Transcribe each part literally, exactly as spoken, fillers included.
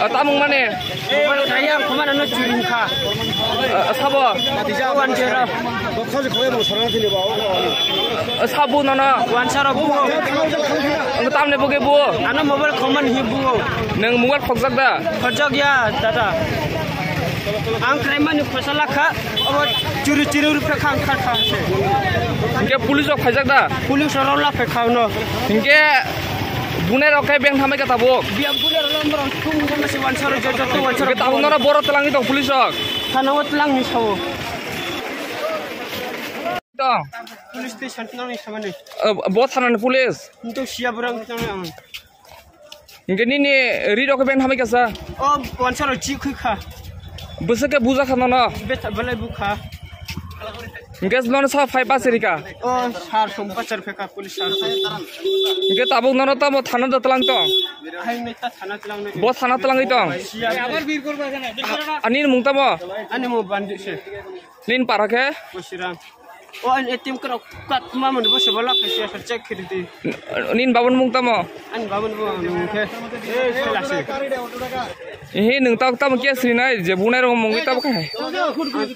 Ah, tamung mane? Mobile kaya, kemana no curi kha? Ah, sabo? Wan jera. Ah, sabo nono? Wan saro bu. Ang tamne buge bu. Ano mobile koman hi bu. Nang mobile khokjak da? Khokjak ya, dada. Ang krai mani phosa lakha, abo churi churi rup kha ang kha kha se. Hingke police rok phaijak da? Police rok la phe kha no. Hingke bunai rok khe beng thamai kha tabuk. Biya bunai rok lambar rok thum gom se wan saro jo jo wan saro. Hingke tabuk noro boro twlangwi tong police rok. Thana o twlang ni sao. Tong. Police station twlang ni sao ni. Eh, bo thana ni police. Nto siya burang twlang ni ang. Hingke nini ri rok ben hamai kasa. O wansa ro chi khui kha. Bwswk khe buja kha nono. Beta belai bu kha. Hingke nono sa phai bachari ka. O sar som bachar phe kha police sar som. Hingke tabuk nono tamo thana da tlang tong. Hai me ta thana tlang ne. Bo thana tlangwi tong. Ani mung tamo. Ani mo bandu se. Nin para khe? Bosiram. O ani A T M card, card ma mani bo se bo lak khe se check khe di. Nin babun mung tamo? Ani babun bo mung khe. Eh, sela se. Ehe, nung tak tamo khe sini nai, je bunai rok mungwi tamo khai.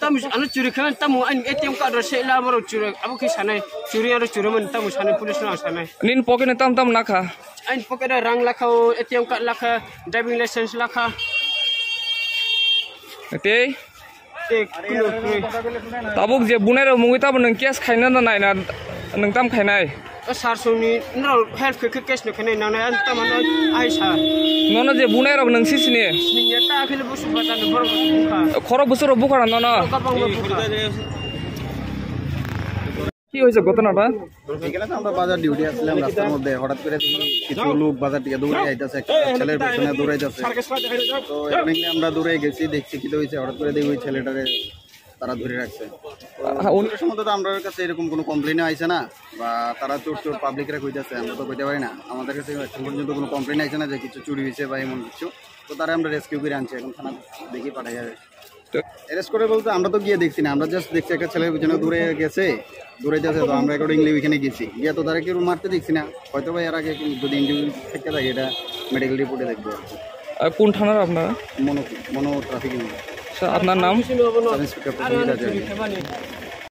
Tam ano churi khe tamo ani A T M card ro se la maro churi, abo khe sanai, churi aro churi man tamo sanai, police no sanai. Nin pocket no tam tam nakha? Ani pocket rang lakha, o A T M card lakha, driving license lakha. Tei? Tei, kuno, kuno. Tabuk je bunai rok mungwi tamo nwng case khaina na naina nwng tam khainai? O sar songni norok help khe khe case no khainai nangnai ang tamo no ai sa. Nono je bunai rok nwng sisini? Sini ya ta akhile busu bata no borok bukha. Khoro busu rok bukha nono? Kabang no bukha. কি হয়েছে ঘটনাটা? এখানে তো আমরা বাজার ডিউটি আসছিলাম, রাস্তার মধ্যে হঠাৎ করে দেখি কিছু লোক বাজার থেকে দৌড়ে আইতাছে, একটা ছেলের পেছনে দৌড়াইতেছে। তো এখানে আমরা দৌড়ে গেছি, দেখছি কি হয়েছে, হঠাৎ করে দেখি ওই ছেলেটারে তারা ধরে রাখছে। হ্যাঁ, উনি ওটার সম্বন্ধে তো আমার কাছে এরকম কোনো কমপ্লেনও আইছে না, বা তারা চোর চোর পাবলিকরা কইতাছে, আমরা তো কইতে পারি না। আমাদের কাছে এখন পর্যন্ত কোনো কমপ্লেন আইছে না যে কিছু চুরি হয়েছে বা এমন কিছু। তো তারা আমরা রেস্কিউ করে আনছি, এখন থানা দেখি পাঠাই যাবে। তো অ্যারেস্ট করে বলতে আমরা তো গিয়ে দেখছি না, আমরা জাস্ট দেখছি একটা ছেলের পিছনে দৌড়ে গেছে, দৌড়াইতেছে, তো আমরা অ্যাকর্ডিংলি ওইখানে গেছি। গিয়ে তো তারা কেউ মারতে দেখছি না, হয়তো বা এর আগে কেউ যদি ইনজুরি থেকে থাকে, এটা মেডিকেল রিপোর্টে দেখবো আর কি। আর কোন থানার আপনারা? মনো, মনো ট্রাফিক ইউনিট। স্যার, আপনার নাম? সাব ইন্সপেক্টর প্রসেনজিৎ আচার্য।